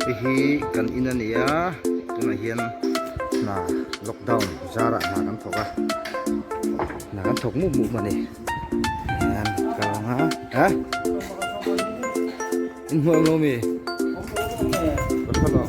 Hei hi kan in a ni a tunah hian hna lockdown zarah hna kan thawk a hna kan thawk mup mup a ni hian kal ang a a in hmuh ang lo mi ka tha lo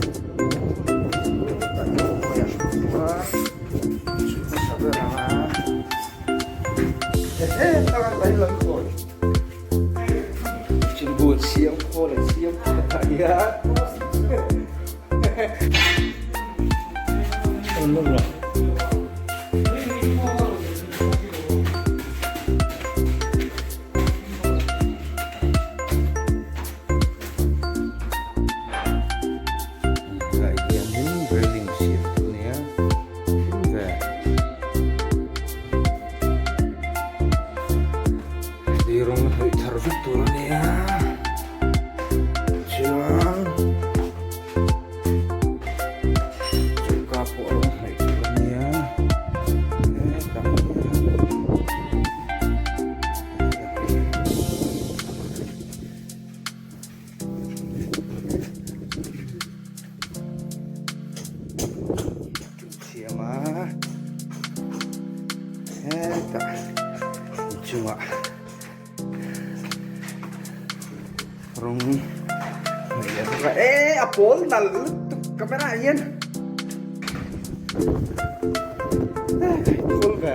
Lei rawng a hnawih thar vek tur a nia chuan choka pawh a rawng hnawih tur a nia hetah hian Siam a hetah inchungah rawng hnawih leh bawk a e a pawl nalh lutuk camera ah hian thawl ve.